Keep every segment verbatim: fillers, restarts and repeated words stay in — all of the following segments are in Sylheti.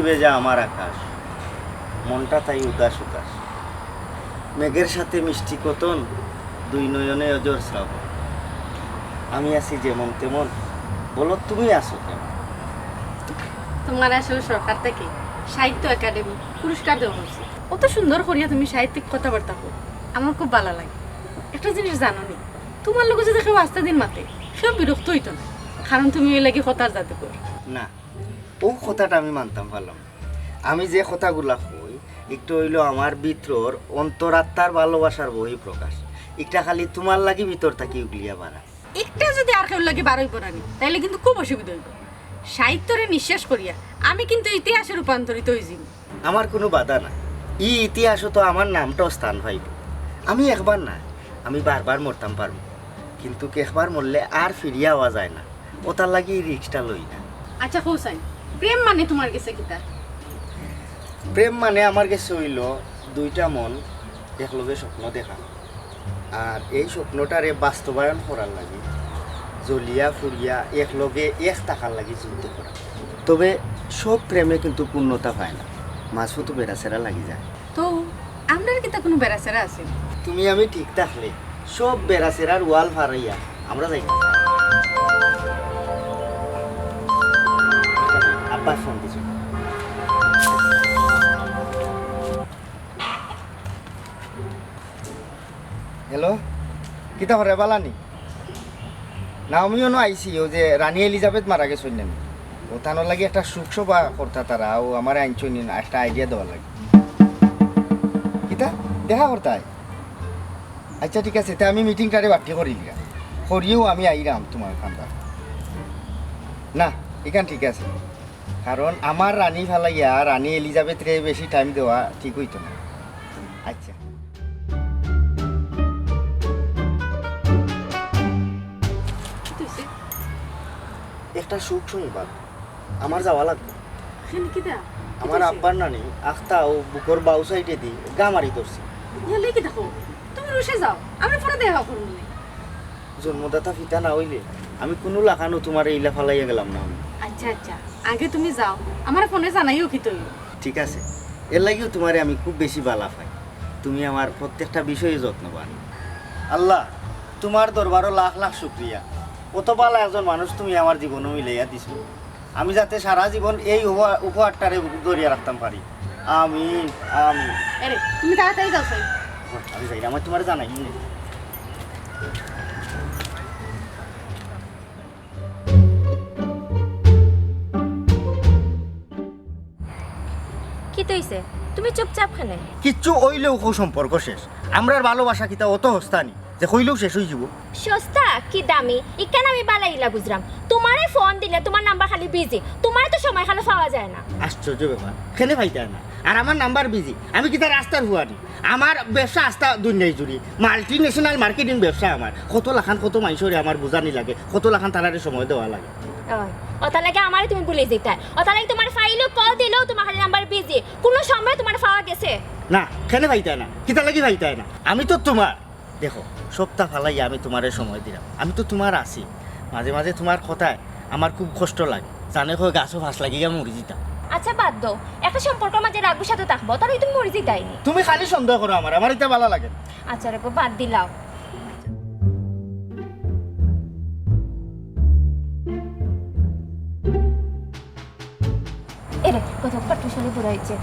ভেজা আমার আকাশ, মনটা তাই উদাস উদাস। মেঘের সাথে মিষ্টি কতন, দুই নয়নে অঝোর শ্রাবণ। আমি আছি যেমন তেমন, বলো তুমি আছো কেমন? তোমার আসলে সরকার থেকে সাহিত্য একাডেমি পুরস্কার দেওয়া হয়েছে। অত সুন্দর করিয়া তুমি সাহিত্যিক কথাবার্তা কও, আমার খুব ভালো লাগে। একটা জিনিস জানো নি, তোমার লগে যদি কেউ আস্তা দিন মাতে, কেউ বিরক্ত হইতো না, কারণ তুমি ওই লাগি কথার জাদুকর। না, ও কথাটা আমি মানতাম পারলাম না। আমি যে কথাগুলা কই, একটা হইলো আমার ভিতরর অন্তরাত্মার ভালোবাসার বহিঃপ্রকাশ। একটা খালি তোমার লাগি ভিতর থাকি উগলিয়া বাড়া। একটা যদি আর কেউ লাগি বারইব না নি, তাইলে কিন্তু খুব অসুবিধা হইব। সাহিত্যরে নিঃশেষ করিয়া আমি কিন্তু ইতিহাসে রূপান্তরিত হইছি। আমার কোনো বাধা নাই। ই ইতিহাসও তো আমার নামটাও স্থান পাইব। আমি একবার না, আমি বারবার মরতাম পারবো, কিন্তু একবার মরলে আর ফিরিয়া আওয়া যায় না। ওটার লাগি ই রিস্কটা লই না। আচ্ছা হোসাইন, প্রেম মানে তোমার গেছে কিতা? প্রেম মানে আমার গেছে হইল দুইটা মন একলগে স্বপ্ন দেখা, আর এই স্বপ্নটারে বাস্তবায়ন করার লাগি জ্বলিয়া ফুরিয়া একলগে এক থাকার লাগি যুদ্ধ করা। তবে সব প্রেমে কিন্তু পূর্ণতা পায় না, মাঝপথে বেড়াছেড়া লাগি যায়। তো আমরার কিতা কোনো বেড়াছেড়া আছে? তুমি আমি ঠিক থাকলে সব বেড়াছেড়ার ওয়াল ফারাইয়া আমরা যাই। আব্বায় ফোন দিছে। হ্যালো, কিতা করে বালা নি? না, আমিও না আইছি, ও যে রানী এলিজাবেথ মারা গেছইন না নি, ও তানোর লাগি একটা শোক সভা করতা তারা, ও আমারে আনছইন নি, একটা আইডিয়া দেওয়ার লাগি। কিতা? দেখা করতায়? আচ্ছা ঠিক আছে, তে আমি মিটিংটারে বাট্টি করিলিয়া। করিও আমি আইরাম তোমার কান্দাত। না, ইখান ঠিক আছে। কারণ আমার রানী ফালাইয়া রানী এলিজাবেথরে বেশি টাইম দেওয়া ঠিক হইতো না। আচ্ছা। কিতা হইছে? একটা শোক সংবাদ, আমার যাওয়া লাগবো। কেনে কিতা? আমার আব্বার নানি আখতা ও বুকর বাউ সাইডে দি গা মারি ধরছে। ইয়ালে কিতা কও? তুমি রুশে যাও, আমরা পরে দেখা করমু নে। জন্মদাতা পিতা না হইলে আমি কোনো লাখানও তোমারে ইলা ফালাইয়া গেলাম না আমি। আচ্ছা আচ্ছা, আগে তুমি যাও, আমার ফোনে জানাইও কিতা অইলো। ঠিক আছে, এর লাগিও তোমারে আমি খুব বেশি বালা পাই। তুমি আমার প্রত্যেকটা বিষয়ে যত্নবান। আল্লাহ, তোমার দরবারও লাখ লাখ শুকরিয়া, অত বালা একজন মানুষ তুমি আমার জীবনও মিলাইয়া দিছো। আমি যাতে সারা জীবন এই উপহা-, উপহারটারে ধরিয়া রাখতাম পারি। আমিন, আমিন। এরে, তুমি তাড়াতাড়ি যাও, সাই। আমি যাই, আমার তোমারে জানাই। কিতা অইছে? তুমি চুপচাপ কেনে? কিচ্ছু অইলেও কও সম্পর্ক শেষ। আমরার ভালোবাসা কিতা অত হস্তানি? যে কইলেও শেষ হই যাব। সস্তা কি দামি, ইখান আমি বালা ইলা বুঝরাম। তোমারে ফোন দিলে তোমার নাম্বার খালি বিজি, তোমারে তো সময় খালো পাওয়া যায় না। আশ্চর্য ব্যাপার, কেনে পাইতায় না? আর আমার নাম্বার বিজি, আমি কিতা রাস্তার ফুয়া নি? আমার ব্যবসা আস্তা দুনিয়াই জুড়ি, মাল্টি ন্যাশনাল মার্কেটিং ব্যবসা আমার। কত লাখান কত মাইনষরে আমার বুঝানি লাগে, কত লাখান তারারে সময় দেওয়া লাগে। ওই, ওটার লাগি আমারে তুমি ভুলি যাইতায়, ওটার লাগি তোমার ফাইলও কল দিলেও তোমার খালি নাম্বার বিজি, কোনো সময় তোমার পাওয়া গেছে? না, কেনে পাইতায় না? কিতার লাগি পাইতায় না? আমি তো তোমার দেখো, সবটা ফালাইয়া আমি তোমারে সময় দিলাম, আমি তো তোমার আছি। মাঝে মাঝে তোমার কথায় আমার খুব কষ্ট লাগে, জানে কয় গাছও ফাঁস লাগিয়া মরি যিতাম। আচ্ছা বাদ দাও, একটা সম্পর্কর মাঝে রাগ গুসাতে থাকবো, তাহলে তুমি মরি যিতায় নি। তুমি খালি সন্দেহ করো আমার, আমার ইটা বালা লাগে না। আচ্ছা রে, বাদ দিলাও। এরে, কত কট্টুশালী বুড়া হইছে।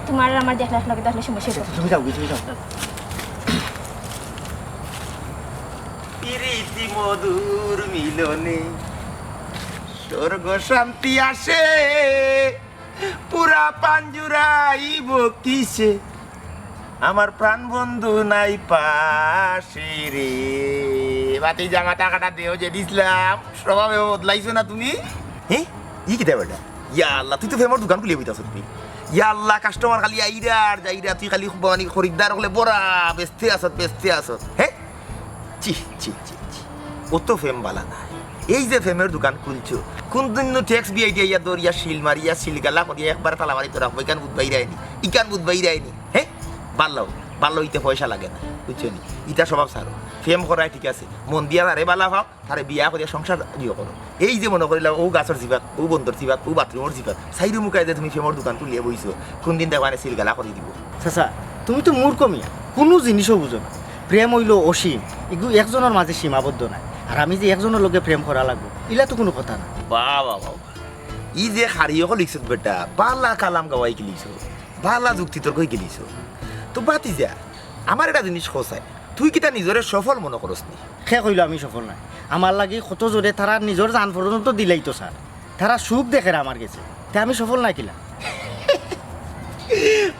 তোমার আর আমার দেখলে একলগে দেখলে সমস্যা হইব। তুমি যাও, তুমি যাও। প্রীতি মধুর মিলনে স্বর্গ শান্তি আসে, পুরা পাঞ্জুরাইব কিসে? আমার প্রাণ বন্ধু নাই পাশে রে। বাতি জামাটা কাটা দেও যে দিছলাম, স্বভাবে বদলাইছো না তুমি? হে? ই কিতা বেটা? ইয়া আল্লাহ, তুই তো ফেমর দোকান খুলিয়া বইতাছ তুই। ইয়া আল্লাহ, কাস্টমার খালি আইরা আর যাইরা, তুই খালি মানে খরিদ্দার হকলে বড়া বেচতে আসত, বেচতে আসত। হে? ছি, ছি, ছি, ছি। অত ফেম বালা না। এই যে ফেমর দোকান খুলছো, কোন দিন ট্যাক্স বিআইডি আইয়া দরিয়া সিল মারিয়া সিল গালা করিয়া একবার তালা মারি তোরা ইখান বুধবাই রায়নি, ইখান বুধবাই রায়নি। হে? বাল্লাও, বাল্লাও ইতে পয়সা লাগে না, বুঝছো নি? ইতা স্বভাব ছাড়ো। ফেম করায় ঠিক আছে, মন দিয়া তারে বালা পাও, তারে বিয়া করিয়া সংসার দিও করো। এই যে মনো করিলাও, অউ গাছর চিপাত, অউ বন্দর চিপাত, অউ বাথরুমর চিপাত, চাইরো মুখায় যে তুমি প্রেমর দোকান তুলিয়া বইছো, কুনদিন দেখবায় না সিলগালা করি দিবো। চাচা, তুমি তো মূর্খ মিয়া, কুনু জিনিসও বুঝো না। প্রেম অইলো অসীম, ইগু একজনর মাঝে সীমাবদ্ধ নায়। আর আমি যে একজনর লগে প্রেম করা লাগবো, ইলা তো কুনু কথা না। বাহ, বাহ, বাহ, বাহ। ই যে খারি অকল লিখছত বেটা, বালা কালাম গাওয়াই গেলিছো, বালা যুক্তিতর্কই গেলিছো। তো ভাতিজা, আমার একটা জিনিস কও চাই, তুই কিতা নিজরে সফল মনো করস নি? কে কইলো আমি সফল নায়? আমার লাগি কত জনে তারা নিজর জান পর্যন্ত দিলাইতো স্যার, তারা সুখ দেখের আমার গেছে, তে আমি সফল নায় কিলা?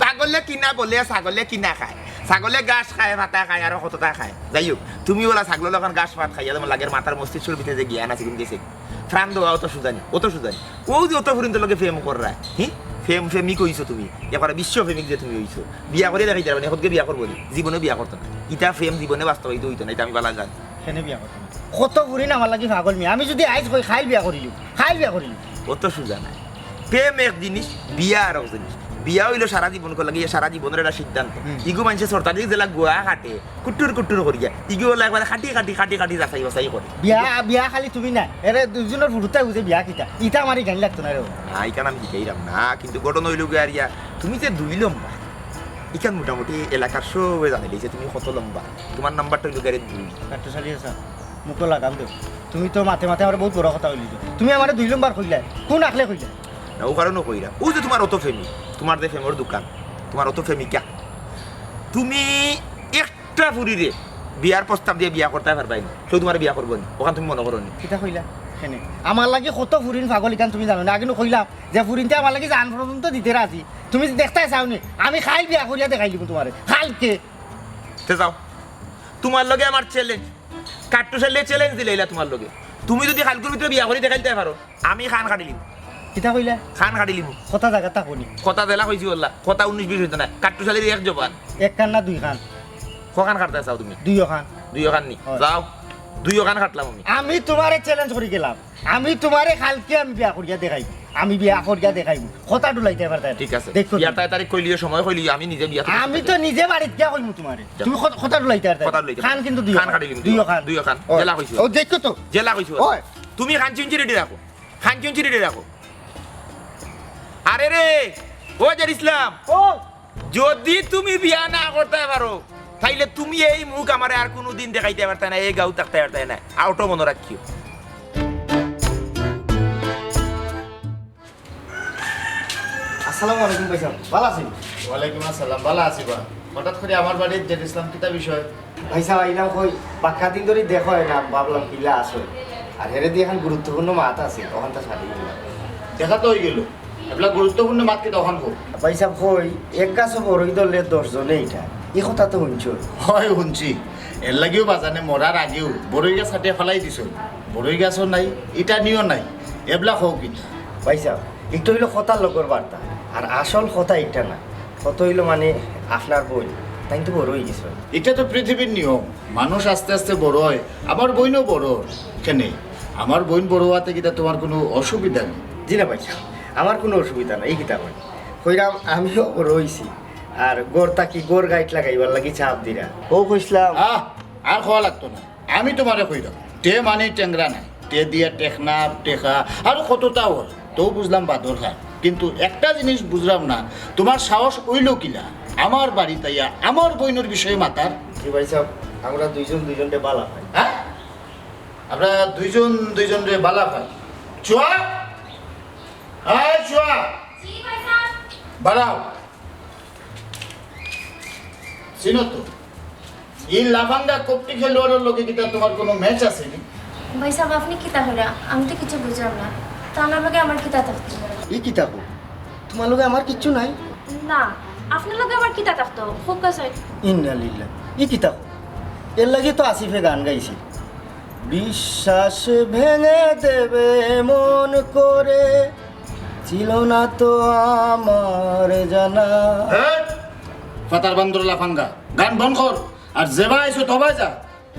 পাগলে কিনা বলে, ছাগলে কিনা খায়, ছাগলে ঘাস খায়, পাতা খায়, আরো কততা খায়। যাই হোক, তুমি অলা ছাগলর লাখান ঘাস পাত খাইয়া যেমন লাগের, মাথার মস্তিষ্কর ভিতরে যে জ্ঞান আছে, কিন্তু গেছে। প্রাণ দেওয়া অত সুজা নি, অত সুজা নি। অউ যে অত ফুরিন্তর লগে প্রেম কররায়, হি? প্রেম, প্রেমিক অইছো তুমি, একবারে বিশ্ব প্রেমিক যে তুমি অইছো। বিয়া করিয়া দেখাইতে পারবায় নি, এখনকে বিয়া করবো নি, জীবনে বিয়া করতো না। ইতা প্রেম জীবনে বাস্তবায়িত অইতো না, ইতা আমি বালা জানি। কেনে বিয়া করতো না? কত ফুরিন আমার লাগি পাগল মিয়া, আমি যদি আইজ কই কাইল বিয়া করিলিমু, কাইল বিয়া করিলিমু। অত সুজা নায়। প্রেম এক জিনিস, বিয়া আরক জিনিস। বিয়া অইলো সারা জীবনকর লাগি, সারা জীবনর একটা সিদ্ধান্ত। হুম। ইগু মানষে ছয় তারিখ যেলা গুয়া কাটে, কুট্টুর কুট্টুর করিয়া, ইগু অলা একবারে কাটি কাটি, কাটি কাটি যাচাই বাছাই করে। বিয়া, বিয়া খালি তুমি না, এরে দুইজনর ফুরুতায় বুঝে বিয়া কিতা। ইতা আমার ইখান লাগতো না রে। না, ইখান আমি শিখাইরাম না, কিন্তু ঘটনা অইলো গিয়া আর ইয়া, তুমি যে দুই লম্বা, ইখান মোটামুটি এলাকার সবে জানিলিছে তুমি কত লম্বা। তোমার নাম্বারটা অইলো গিয়া রে দুই। কাট্টুশ আলী চাচা, মুখো লাগাম দেও। তুমি তো মাতে মাতে আমারে বউত বড় কথা কইলিছো। তুমি আমারে দুই লম্বার কইলায়, কুন আখলে কইলায়? না, অউ কারণে কইরাম। অউ যে তোমার অত প্রেমিক, তোমার যে প্রেমর দোকান, তোমার অত প্রেমিকা, তুমি এক একটা ফুরিরে বিয়ার প্রস্তাব দিয়া বিয়া করতায় পারবায় নি, কেউ তোমারে বিয়া করবো নি, অখান তুমি মনো করো নি? কিতা কইলা? কেনে? আমার লাগি কত ফুরিন পাগল, ইখান তুমি জানো না? আগে নু কইলাম যে ফুরিন্তে আমার লাগি জান পর্যন্ত দিতে রাজি। তুমি দেখতায় চাও নি? আমি কাইল বিয়া করিয়া দেখাইলিমু তোমারে, কাইলকে। তে যাও, তোমার লগে আমার challenge। কাট্টুশ আলীয়ে challenge দিলাইলা তোমার লগে। তুমি যদি কাইলকুর ভিতরে বিয়া করি দেখাইতায় পারো, আমি কান কাটিলিমু। কিতা কইলা? কান কাটিলিমু। কথা জাগাত থাকো নি? কথা যেলা কইছি অলা, কথা উনিশ বিশ অইতো নায়। কাট্টুশ আলীর এক জবান। এক কান না দুই কান? কখান কাটতায় চাও তুমি? দুইও কান। দুইও কান নি? অয়। যাও, দুইও কান কাটলাম আমি। আমি তোমারে challenge করি গেলাম, আমি তোমারে কাইলকে আমি বিয়া করিয়া দেখাইমু, আমি বিয়া করিয়া দেখাইমু। কথা ডুলাইতায় পারতায় না। ঠিক আছে। দেখো বিয়ার তুমি। তাই তারিখ কইলিও, সময় কইলিও, আমি নিজে বিয়া করি আমি তো নিজে বাড়িত গিয়া কইমু তোমারে। যাও। তুমি কথা, কথা ডুলাইতায় পারতায় না। কথা ডুলাইতায়। কান কিন্তু দুইও কান কান। কাটিলিমু। দুইও কান। অয়। যেলা কইছি অলা। অউ দেখো তো। যেলা কইছি অলা। অয়। তুমি কান চিনচি ready রাখো। কান চিনচি ready রাখো। আরে রে, ও জের ইসলাম, ও। যদি তুমি বিয়া না করতায় পারো, তাইলে তুমি এই মুখ আমারে আর কুনুদিন দেখাইতায় পারতায় না, এই গাঁও থাকতায় পারতায় না। অউটা মনো রাখিও। আসসালামু আলাইকুম ভাইসাব, বালা আছইন? ওয়ালাইকুম আসসালাম, বালা আছি বা। হঠাৎ করি আমার বাড়িত জের ইসলাম, কিতা বিষয়? ভাইসাব, আইলাম কই, বাক্কা দিন ধরি দেখা অয় না, ভাবলাম কিলা আছো। আর হেরেদি একখান গুরুত্বপূর্ণ মাত আছে, অখানতা সারি দিলাম। দেখা তো অইগেলো, এবলা গুরুত্বপূর্ণ মাত কিতা অখান কও। ভাইসাব কই, এক গাছো বড়ই ধরলে দশ জনে ইটা, ই কথা তো হুনছো? অয় হুনছি, এরলাগিউ বাজানে মরার আগেউ বড়ই গাছ কাটিয়া ফালাই দিছো, বড়ই গাছও নাই, ইটা নিও নাই, এবলা কও কিতা? ভাইসাব, ইটা অইলো কথার লগর বার্তা, আর আসল কথা ইটা না। কথা অইলো মানে আপনার বইন, তাইন তো বড় অইগেছইন। ইটা তো পৃথিবীর নিয়ম, মানুষ আস্তে আস্তে বড় অয়। আমার বইনও বড়, কেনে? আমার বইন বড় অওয়াতে কিতা তোমার কুনু অসুবিধা নি? জি না ভাইসাব, আমার কুনু অসুবিধা নাই। ই কিতা কইন? কইরাম আমিও বড় অইছি, আর ঘর থাকি ঘর গাইট লাগাইবার লাগি চাপ দিরা। অউ কইছলাম। আহ, আর কওয়া লাগতো না। আমি তোমারে কইরাম, তে মানি টেংরা নায়, তে দিয়া টেকনাফ, টেকা, আরো কততা অয়, তেউ বুঝলাম বাদর খায়। কিন্তু একটা জিনিস বুঝলাম না, তোমার সাহস অইলো কিলা আমার বাড়িত আইয়া আমার বইনর বিষয়ে মাতার? জি ভাইসাব, আমরা দুইজন দুইজনরে বালা পাই। হ্যাঁ? আমরা দুইজন দুইজনরে বালা পাই। চুয়া? এই চুয়া! জি ভাইসাব। বাড়াও। চিনো তো? ই লাফাঙ্গা কপটি খেলোয়াড়র লগে কিতা তোমার কুনু match আছে নি? ভাইসাব, আপনে কিতা কইরা? আমি তো কিচ্ছু বুঝলাম না। তান লগে আমার কিতা থাকতো? ই কিতা কও? তোমার লগে আমার কিচ্ছু নাই? না, আপনার লগে আমার কিতা থাকতো? খুব কাছে। ইন্না লিল্লাহ। ই কিতা কও? এরলাগি তো আসিফে গান গাইছিল, "বিশ্বাস ভেঙে দেবে মন করে, ছিল না তো আমার জানা।" হেই! ফাতার বান্দর লাফাঙ্গা, গান বন্ধ কর। আর যেবায় আইছস অবায় যা।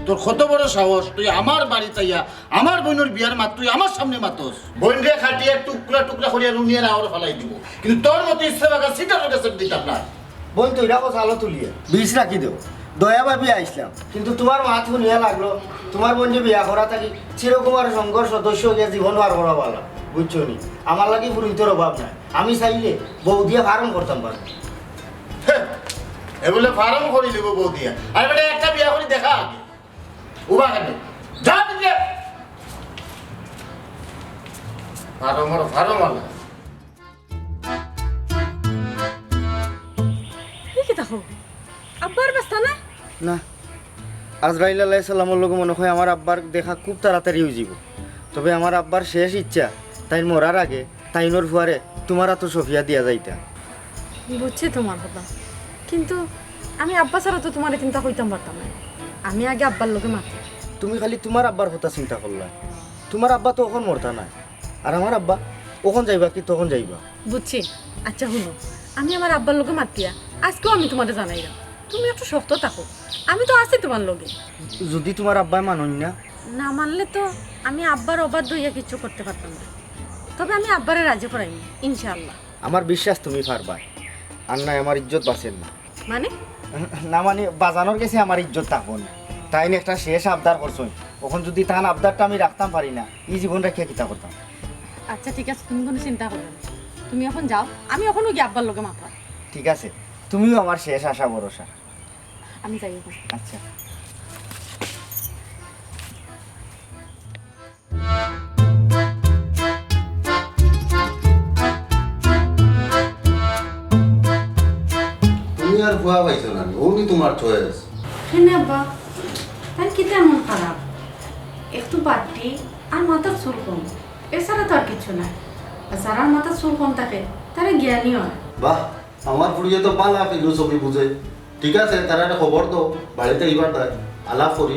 তোর কত বড় সাহস, তুই আমার বাড়িত আইয়া আমার বইনর বিয়ার মাত তুই আমার সামনে মাতস। বইনরে কাটিয়া টুকরা টুকরা করিয়া রুনিয়ার আওর ফালাই দিমু, কিন্তু তোর মতো ইচ্ছা বাগা সিটার কাছে দিতাম না। বইন তো ইরা কথা আলো তুলিয়া। বিষ রাখি দেও। দয়া ভাবিয়া আইছলাম, কিন্তু তুমার মাত হুনিয়া লাগলো, তুমার বইনরে বিয়া করা থাকি চিরকুমার সংঘর সদস্য অইয়া জীবন পার করা ভালা, বুঝছো নি? আমার লাগি পুরোহিতর অভাব নাই, আমি চাইলে বউ দিয়া ফার্ম করতাম পারি। হে, এগুলো ফার্ম করি দিব বউ দিয়া। আরে বেটা, একটা বিয়া করি দেখা আগে। উবা কেনে? যা দিলে। ফার্ম আর ফার্ম আলা। এই কিতা কও? আব্বা আর বাঁচতা না? না, আজরাইল আলাইহিস সালামর লগে মনে হয় আমার আব্বার দেখা খুব তাড়াতাড়ি অইযিবো। তবে আমার আব্বার শেষ ইচ্ছা, তাইন মরার আগে তাইনর ফুয়ারে তুমার আতো সপিয়া দিয়া যাইতা। বুঝছি তুমার কথা, কিন্তু আমি আব্বা ছাড়া তো তুমারে চিন্তা কইতাম পারতাম না। আমি আগে আব্বার লগে মাতি। তুমি খালি তুমার আব্বার কথা চিন্তা করলা, তুমার আব্বা তো অখন মরতা নায়। আর আমার আব্বা অখন যাইবা কি তখন যাইবা। বুঝছি। আচ্ছা হুনো, আমি আমার আব্বার লগে মাতিয়া আইজকেউ আমি তুমারে জানাইরাম। তুমি একটু শক্ত থাকো, আমি তো আছি তুমার লগে। যুদি তুমার আব্বায় মানইন না? না মানলে তো আমি আব্বার অবাধ্য অইয়া কিচ্ছু করতে পারতাম না। তবে আমি আব্বারে রাজি করাইমু, ইনশাআল্লাহ। আমার বিশ্বাস তুমি পারবায়। আর নায় আমার ইজ্জত বাঁচের না। মানে? না মানে, বাজানর গেছে আমার ইজ্জত থাকবো না। তাইন একটা শেষ আবদার করছইন, অখন যুদি তান আবদারটা আমি রাখতাম পারি না, ই জীবন রাখিয়া কিতা করতাম? আচ্ছা ঠিক আছে, তুমি কুনু চিন্তা করো না, তুমি অখন যাও, আমি অখনউ গিয়া আব্বার লগে মাতরাম। ঠিক আছে, তুমিউ আমার শেষ আশা ভরসা। আমি যাই অখন। আচ্ছা। তুমি আর ফুয়া পাইছো না নি? অউ নি তুমার চয়েস। কেনে আব্বা? তাইন কিতা এমন খারাপ? একটু বাট্টি আর মাথার চুল কম, এছাড়া তো আর কিচ্ছু নাই। আর যারার মাথার চুল কম থাকে, তারা জ্ঞানী অয়। বাহ, আমার ফুড়িয়ে তো বালা ফিলোসফি বুঝে। ঠিক আছে, তারারে খবর দেও, বাড়িত আইবার দায়, আলাপ করি।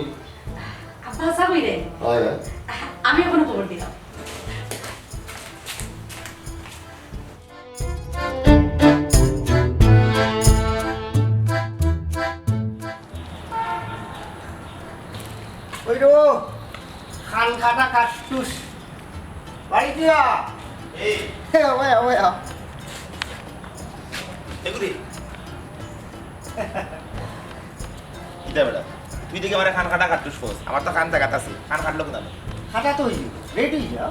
আব্বা, হাছা কইরে? অয়, অয়। আমি অখনউ খবর দিরাম। ওই রে, খান কাটা কাট্টুস। বাড়ি দিয়া। এই। হে, ওয়া, ওয়া। এগুলি। কিতা বেটা? তুই দেখি আমারে খান কাটা কাট্টুস কস। আমার তো খান জাগাত আছে। খান কাটলো কোথায়? কাটা তো অইছে। রেডি অইয়া।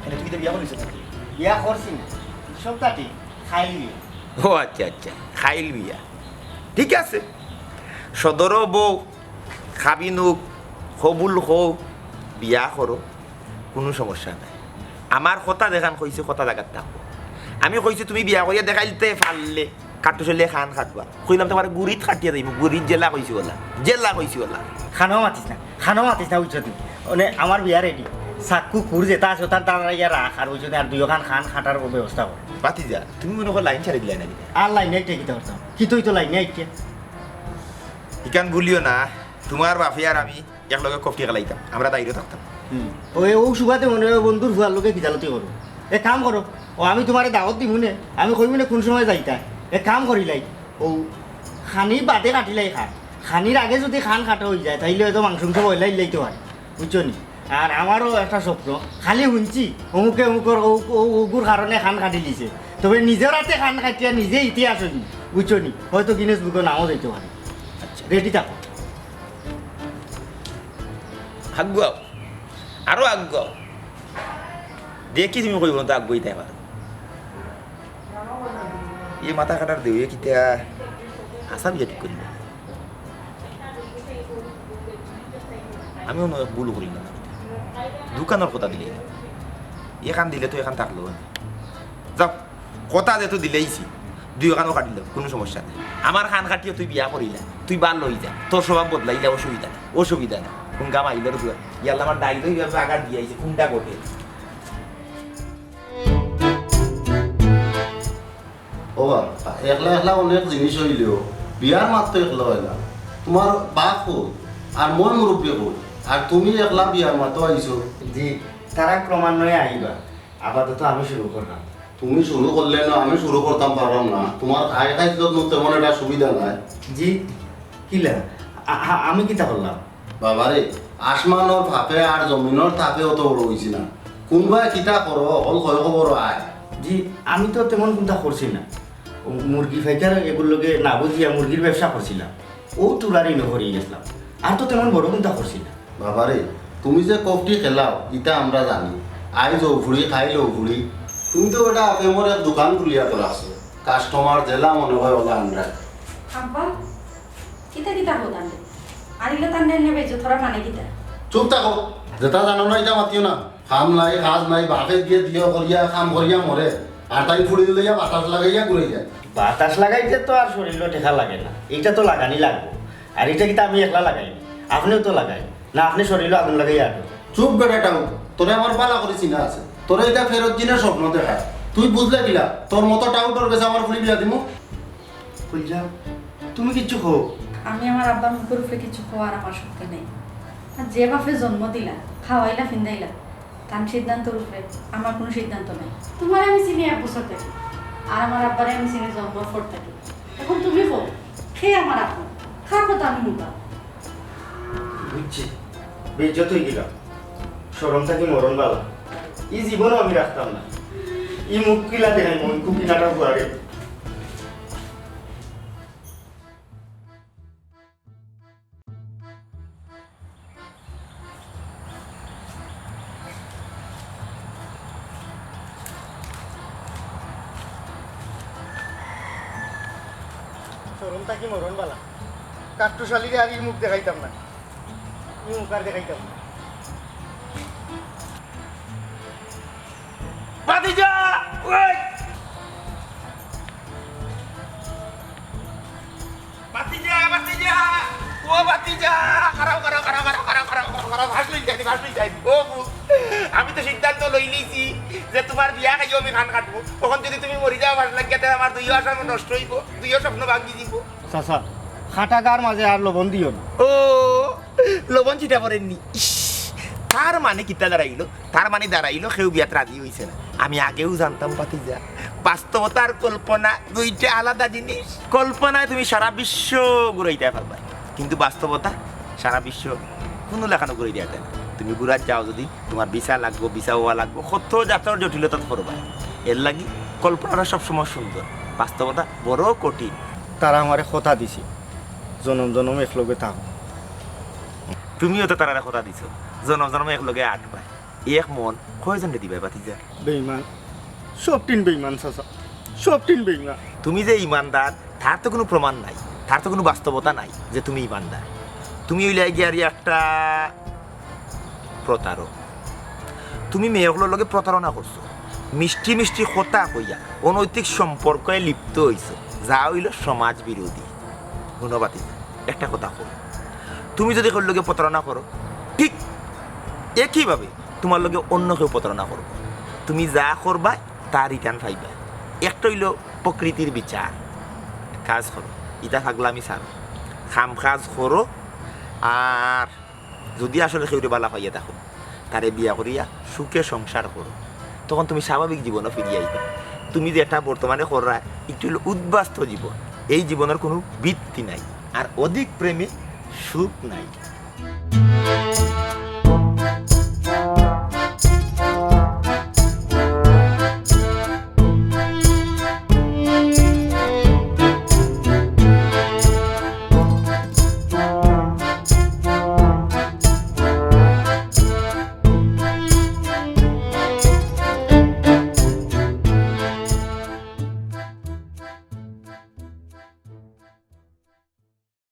এনে তুই তো বিয়া করিস না? বিয়া করছি না। সব কাটি। খাইল বিয়া। ও আচ্ছা, আচ্ছা। খাইল বিয়া। ঠিক আছে। সদরও বউ, খাবিনুক, কবুল কও, বিয়া করো। কুনু সমস্যা নাই। আমার কথা যেখান কইছি, কথা জাগাত থাকবো। আমি কইছি, তুমি বিয়া করিয়া দেখাইলতে পারলে, কাট্টুস অইলে খান কাটবা। কইলাম, তুমার গুড়িত কাটিয়া যাইবো, গুড়িত জেলা কইছি অলা, জেলা কইছি অলা। খানো মাতিস না, খানো মাতিস না, বুঝছো তুই? মানে, আমার বিয়া রেডি। চাক্কু খুর যেটা আছে, ওটার দ্বারা ইয়া রাখ, আর বুঝছো নি, আর দুইওখান খান কাটার ব্যবস্থা কর। বাতিজা, তুমি মনে করো লাইন ছাড়ি দিলাই নাকি? আর লাইনে একটা কিতা করতাম? কি তুই তো লাইনে আইকে? ইখান ভুলিও না, তুমার বাফে আর আমি একলগে কফটি খেলাইতাম, আমরা দাইরো থাকতাম। হুম। ওই, ও সুবাদে মনে হয় বন্ধুর ফুয়ার লগে কিতালতি করো। এক কাম করো, ও আমি তুমারে দাওয়াত দিমু নে, আমি কইমু নে কুন সময় যাইতা। এক কাম করিলাই, ও খানি বাদে কাটিলাই খান। খানির আগে যুদি খান কাটা অইযায়, তাইলে অয়তো মাংস উংস বয়লাই লাইতে পারে, বুঝছো নি? আর আমারও একটা স্বপ্ন, খালি হুনছি, অমুকে অমুকর ও-, ও-, অগুর কারণে খান কাটিলিছে। তবে নিজর আতে খান কাটিয়া নিজে ইতিহাস অইবো, বুঝছো নি? অয়তো গিনেস বুকো নামও যাইতে পারে। আচ্ছা। রেডি থাকো। আগুয়াও, আরো আগুয়াও। দেখি তুমি কইবো না তো আগুয়াইতায় পারো। ই মাথা কাটার দেও, এ কিতা হাছা বিয়া ঠিক করিল? আমিও নয় ভুল করিল না। দুইখানর কথা দিলে। এখান দিলে তো এখান থাকলো না। যাও, কথা যেহেতু দিলাইছি, দুইওখানও কাটিল, কুনু সমস্যা নাই। আমার খান কাটিয়া তুই বিয়া করিলা, তুই ভালা অইযা, তোর স্বভাব বদলাইলা, অসুবিধা নাই, অসুবিধা নাই। কুন কাম আইল রে তুই? ইয়াল্লা আমার ডাইল অইবা, আগার দিয়া আইছে, কুনটা ঘটে? ও বাবা, একলা একলা অনেক জিনিস অইলেও বিয়ার মাত তো একলা অয় না। তুমার বাপ কই? আর মই মুরব্বি কই? আর তুমি একলা বিয়ার মাতো আইছো? জি, তারা ক্রমান্বয়ে আইবা। আপাতত আমি শুরু করলাম। তুমি শুরু করলে না, আমি শুরু করতাম পারলাম না। তুমার খাই খাই তো তেমন একটা সুবিধা নাই। জি, কিলা? আ-, আ-, আমি কিতা করলাম? বাবারে, আসমানর ভাপে আর জমিনর তাপে অত বড় অইছি না। কুনবায় কিতা করো, হকল খয় খবর আয়। জি, আমি তো তেমন কুনতা করছি না। ও মুরগি ফাইকার এগুর লগে না বুঝিয়া মুরগির ব্যবসা করছিলাম। ও তুরারি নগরি গেছিলাম, আর তো তেমন বড় কুন্তা করছি না। বাবারে, তুমি যে কফটি খেলাও, ইটা আমরা জানি। আইজ ও ফুড়ি, খাইল ও ফুড়ি। তুমি তো বেটা আফেমর এক দোকান খুলিয়া তো রাখছো, কাস্টমার যেলা মনে হয় ওলা আনরা। আব্বা, কিতা কিতা হো তান্ডে? আনিলে তান্ডে এনে বেচো, তোরা মানে কিতা? চুপ থাকো, যেটা জানো না এটা মাতিও না। কাম নাই, কাজ নাই, বাপে দিয়ে দিও করিয়া, কাম করিয়া মরে। আর তাই ফুড়ি লইয়া বাতাস লাগাইয়া ঘুরে যায়। বাতাস লাগাইতে তো আর শরীরও টেকা লাগে না, এটা তো লাগানি লাগবো। আর এটা কিতা আমি একলা লাগাই, আপনিও তো লাগাই না, আপনি শরীরও আগুন লাগাইয়া আটো। চুপ বেটা টাউট, তোরে আমার বালা করে চিনা আছে। তোরে এটা ফেরত দিনের স্বপ্ন দেখায়, তুই বুঝলে কিলা? তোর মতো টাউটর গেছে আমার ফুড়ি বিয়া দিমু। কইলা, তুমি কিচ্ছু কও। আমি আমার আব্বার মুখের উপরে কিছু কওয়ার আমার শক্তি নেই। আর যে বাপে জন্ম দিলা, খাওয়াইলা, ফিন্দাইলা, তান সিদ্ধান্তর উপরে আমার কোনো সিদ্ধান্ত নাই। তোমারে আমি চিনি এক বছর থাকি, আর আমার আব্বারে আমি চিনি জন্মর পর থাকি। এখন তুমি কও, কে আমার আপন? কার কথা আমি হুনতাম? বুঝছি, বেইজ্জত হয়ে গেলাম। শরম থাকি মরণ বালা। এই জীবনও আমি রাখতাম না। এই মুখ কিলা দেখাই মন কুকি নাটা বুয়ারে। শরম থাকি মরণ বালা। কাট্টুশালীরে আর এই মুখ দেখাইতাম না। এই মুখ আর দেখাইতাম না। ভাতিজা! ওই! ভাতিজা, ভাতিজা! ও ভাতিজা! খাড়াও, খাড়াও, খাড়াও। হাসলি যাই, হাসলি যাই। ও বু, আমি তো সিদ্ধান্ত লই নিছি যে তোমার বিয়া খাইও আমি খান কাটবো। তখন যদি তুমি মরি যাও, ভালো লাগে, তাহলে আমার দুইও আশা নষ্ট হইব, দুইও স্বপ্ন ভাঙি দিব। চাচা, খাটা গার মাঝে আর লবণ দিও না। ও, লবণ ছিটা পড়েননি। ইস, তার মানে কিতা দাঁড়াইলো? তার মানে দাঁড়াইলো কেউ বিয়াত রাজি হইছে না। আমি আগেও জানতাম ভাতিজা, বাস্তবতা আর কল্পনা দুইটা আলাদা জিনিস। কল্পনায় তুমি সারা বিশ্ব ঘুরাইতে পারবা, কিন্তু বাস্তবতা সারা বিশ্ব কোনো লেখানো ঘুরাই দেয় না। তুমি ঘুরাত যাও যদি, তোমার ভিসা লাগবো, ভিসা হওয়া লাগবো, কত জাতর জটিলতা পড়বা। এর লাগি কল্পনাটা সবসময় সুন্দর, বাস্তবতা বড় কঠিন। তারা আমারে কথা দিছে, জনম জনম একলগে থাকবো। তুমিও তো তারারে কথা দিছো, জনম জনম একলগে আটবায়। এক মন কয়জনরে দিবায় ভাতিজা? বেইমান, সবটিন বেইমান চাচা, সবটিন বেইমান। তুমি যে ইমানদার, তার তো কোনো প্রমাণ নাই, তার তো কোনো বাস্তবতা নাই যে তুমি ইমানদার। তুমি হইলে গিয়া আর একটা প্রতারক। তুমি মেয়ে অকলর লগে প্রতারণা করছো, মিষ্টি মিষ্টি কথা কইয়া অনৈতিক সম্পর্কে লিপ্ত হইছো, যা হইল সমাজ বিরোধী। হুনো ভাতিজা, একটা কথা কই, তুমি যদি কেউর লগে প্রতারণা করো, ঠিক একইভাবে তোমার লগে অন্য কেউ প্রতারণা করবো। তুমি যা করবায়, তা রিটার্ন পাইবায়। একটা হইল প্রকৃতির বিচার। কাজ করো, ইতা পাগলামি ছাড়ো, কাম কাজ করো। আর যদি আসলে কেউরে বালা পাইয়া থাকো, তারে বিয়া করিয়া সুখে সংসার করো, তখন তুমি স্বাভাবিক জীবনও ফিরিয়া আইবা। তুমি যেটা বর্তমানে কররায়, একটু হইল উদ্বাস্তু জীবন। এই জীবনের কোনো ভিত্তি নাই, আর অধিক প্রেমে সুখ নাই।